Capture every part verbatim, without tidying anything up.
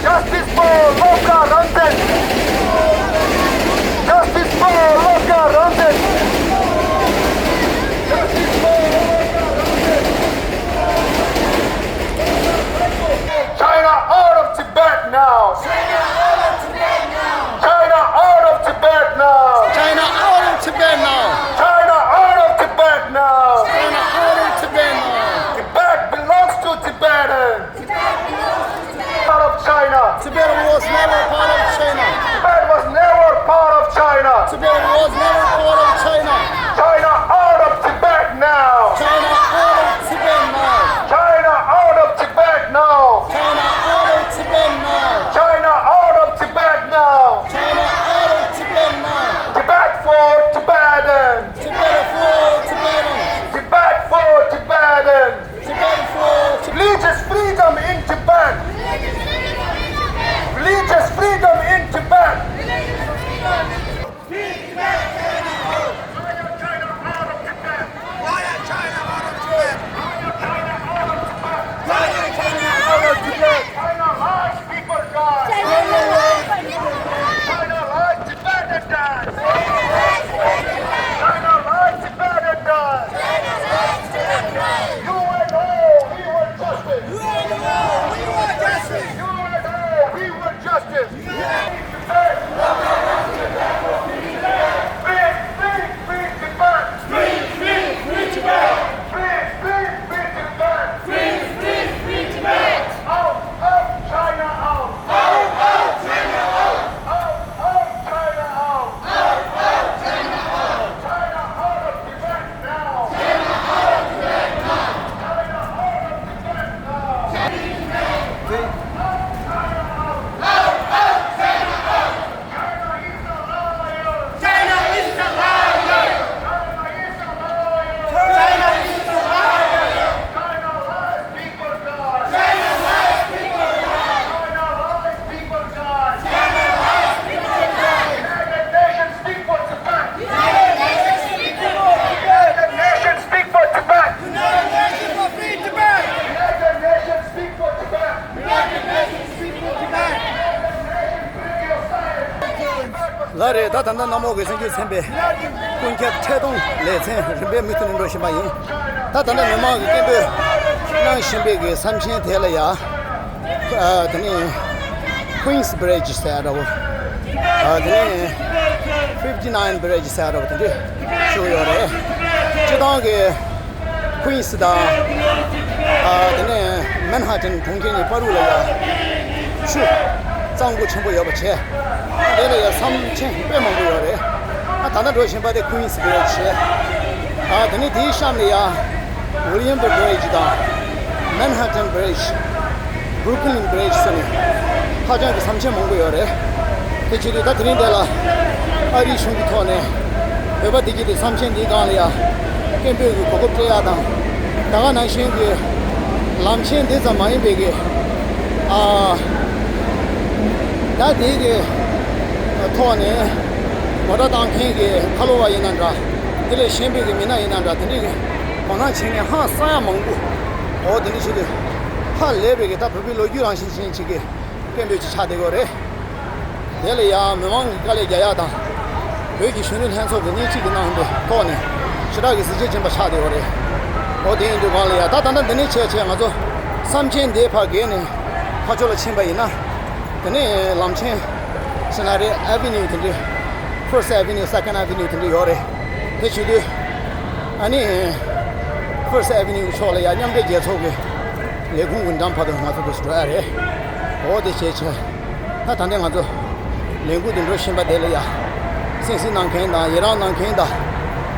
Justice for Lokta Ranjan! Justice for Lokta Ranjan! Justice for Lokta Ranjan! China out of Tibet now! China out of Tibet now! China out of Tibet now! China out of Tibet now! China out of Tibet now! China out of Tibet now! Tibet belongs to Tibetans! Out of China! Tibet was never part of China! Tibet was never part of China! Tibet was never part of China! China out of Tibet now! China out of Tibet now! China out of Tibet now! China out of Tibet now! China out of Tibet now! China out of Tibet now! Tibet for Tibetans! Tibet for Tibetans! Tibet for Tibetans! Tibet for Tibetans! Religious freedom in Tibet! Religious freedom in Tibet! China lies, people die! China lies, Tibet dies! China lies, Tibet dies! U N O, we want justice! U N O, we want justice! U N O, we want justice! Free, free, free Tibet! Free, free, free Tibet! Free, free, free Tibet! Free, free, free Tibet! Out, out, China out! Out, out, China out! Out, out, China out! Out, out, China out! China out of Tibet now! China out of Tibet now! China out of Tibet now! Out, out, China out! Out, out, China out! China is a liar! China is a liar! China is a liar! China is a liar! China lies, people die! China lies, people die! China lies, people die! China lies, people die! United Nations speak for Tibet! United Nations speak for Tibet! United Nations speak for Tibet! United Nations speak for Tibet! United Nations speak for Tibet! United Nations speak for Tibet! United Nations speak for Tibet! ལགས་རེད། ད་ད་ལྟ་གནམ་འོག་གི་སེམས་ཤུགས་ཚན་པའི་ཀུན་ཁྱབ་འཕྲལ་གཏོང་ལེ་ཚན་རིམ་པས་མུ་མཐུད་ནས་འགྲོ་བཞིན་པ་ཡིན། ད་ད་ལྟ་མི་མང་གིས་སྐད་འབོད་གནང་བཞིན་པའི་གི་མཚམས་ཆེན་དེ་ལ་ཡ། ཨ། དེ་ནས་Queen's Bridge ཟེར་ཡ་འདྲ་བོ། ཨ། དེ་ནས་fifty nine Bridge ཟེར་ཡ་འདྲ་བོ་དེ་འདྲས་ཞུ་གི་ཡོད་རེད། སྤྱི་བཏང་གི་Queens དང་། ཨ། དེ་ནས་Manhattan གྲོང་ཁྱེར་གཉིས་བར་དུ་ལ་ཡ་ཆུ་གཙང་པོ་ཆེན་པོ་ཡོད་པ་བྱས། དེ་ལ་ཡ་མཚམས་ཆེན་དཔེ་མང་པོ་ཡོད་རེད། ཨ། ད་ལྟ་འགྲོ་བཞིན་པ་དེ་Queens Bridge བྱས། ཨ། དེ་ནས་དེའི་གཤམ་ལ་ཡ་Williamsburg Bridge དང་Manhattan Bridge། Brooklyn Bridge ཟེར་ནས་ཧ་ཅང་གི་མཚམས་ཆེན་མང་པོ་ཡོད་རེད། དེ་བྱེད་དུས་ད་དེ་རིང་འདི་ལ་ཨ་རིའི་གཞུང་གི་ཐོག་ནས་བོད་པ་འདི་གྱིས་དེ་མཚམས་ཆེན་འདིའི་སྒང་ལ་ཡ་སྐད་འབོད་ཀྱི་གོ་སྐབས་སྤྲད་ཡག་དང་། ད་ག་ནང་བཞིན་གྱི་ལམ་ཆེན་འདི་ཙམ་མ་ཡིན་པའི་གི། ཨ། ད་དེའི་གི་ཐོག་ནས་ངོ་སྤྲོད་བཏང་མཁན་གྱི་ཁ་ལོ་བ་ཡིན་ན་འདྲ། དེ་ལས་གཞན་པའི་གི་མི་སྣ་ཡིན་ན་འདྲ། དེ་འདྲའི་གི་དོ་སྣང་བྱེད་མཁན་ཧང་སང་ཡག་མང་པོ། འོ་དེ་འདྲ་བྱེད་དུས་ཧ་ལས་པའི་གི་ད་བོད་པའི་ལོ་རྒྱུས་རང་བཞིན་ཅན་ཅིག་གི་སྐད་འབོད་ཅིག་ཆགས་བསྡད་ཡོད་རེད། དེ་ལ་ཡང་མི་མང་གི་དཀའ་ལས་རྒྱག་ཡག་དང་། བོད་ཀྱི་གཞོན་ནུ་ལྷན་ཚོགས་ཀྱི་སྣེ་ཁྲིད་ཀྱི་གནང་བའི་ཐོག་ནས་ཞེ་དྲག་གི་གཟི་བརྗིད་ཅན་པ་ཆགས་བསྡད་ཡོད་རེད། འོ་དེ་ཡིན་དུས་སྒང་ལ་ཡ་ད་ད་ལྟ་འདི་ནས་བྱས་བྱས་ང་ཚོ་མཚམས་ཆེན་འདིའི་ཕར་བརྒལ་ནས་ཕར་ཕྱོགས་ལ་ཕྱིན་པ་ཡིན་ན། དེ་ནས་ལམ་ཆེན་ཟེར་ན་རེད། Avenue དེ་འདྲའི་First Avenue Second Avenue དེ་འདྲ་ཡོད་རེད། དེ་བྱེད་དུས་ཨ་ནི་First Avenue གི་ཕྱོགས་ལ་ཡ་མཉམ་འབྲེལ་རྒྱལ་ཚོགས་ཀྱི་ལས་ཁུངས་ཀྱི་འགྲམ་བར་དུ་ང་ཚོ་འདུག་སེ་འགྲོ་ཡ་རེད། འོ་དེ་བྱས་བྱས། ད་ད་ལྟ་ང་ཚོ་ལས་འགུལ་འདི་འགྲོ་བཞིན་པ་དེ་ལ་ཡ། གསན་གཟིགས་གནང་མཁན་དང་ཡི་རངས་གནང་མཁན་དང་།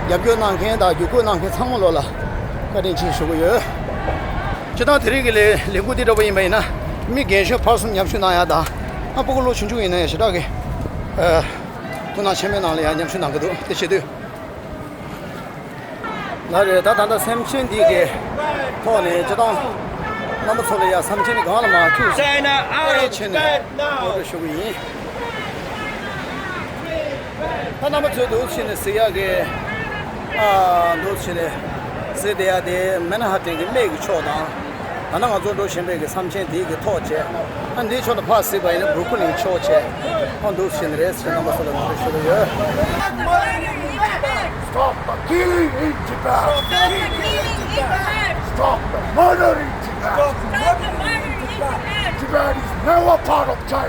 རྒྱབ་སྐྱོར་གནང་མཁན་དང་བརྒྱུད་སྐུལ་གནང་མཁན་ཚང་མ་ལོ་ལ་བཀའ་དྲིན་ཆེ་ཞུ་གི་ཡོད། སྤྱིར་བཏང་དེ་རིང་གི་ལས་ལས་འགུལ་འདི་འདྲ་པོ་ཡིན་པ་ཡིན་ན། མི་རྒན་གཞོན་ཕར་ཚུར་མཉམ་ཞུགས་གནང་ཡ་དང་། ཨ། སྤུ་གུ་ལོ་ཆུང་ཆུང་ཡིན་ན་ཡང་ཞེ་དྲག་གི། ཨ། ཐུགས་སྣང་ཆེན་པོའི་ནང་ལ་ཡང་མཉམ་ཞུགས་གནང་གི་འདུག་དེ་བྱེད་དུས། ལགས་རེད། ད་ད་ལྟ་མཚམས་ཆེན་འདི་གའི་ཐོག་ནས་སྤྱིར་བཏང་རྣམ་པ་ཚོ་ལ་ཡ་མཚམས་ཆེན་འདི་སྒང་ལ་མར་ཐུགས་China out of ཕེབས་བྱས་ནས་Tibet now. ངོ་སྤྲོད་ཞུ་གི་ཡིན། ད་རྣམ་པ་ཚོས་འདུག་སེ་བྱས་ནས་གཟིགས་ཡག་གི། ཨ། འདུག་སེ་བྱས་ནས་གཟིགས་བསྡད་ཡག་དེ་མན་ཧ་ཏན་གྱི་སྨད་ཀྱི་ཕྱོགས་དང་། ད་ནང་ང་ཚོ་འགྲོ་བཞིན་པའི་གི་མཚམས་ཆེན་དེའི་གི་ཐོག་བཅས། ཨ་འདིའི་ཕྱོགས་ལ་ཕར་གཟིགས་པ་ཡིན་ན་བྷུ་རུ་ཀི་ལིན་ཕྱོགས་བཅས། ཨ་འདུག་ཕྱིན་རེད་ཟེར་རྣམ་པ་ཚོ་ལ་ངོ་སྤྲོད་ཞུ་གི་ཡོད། Stop the killing in Tibet. Stop the killing in Tibet. Stop the murder in Tibet. Stop the murder in Tibet. Tibet is never part of China.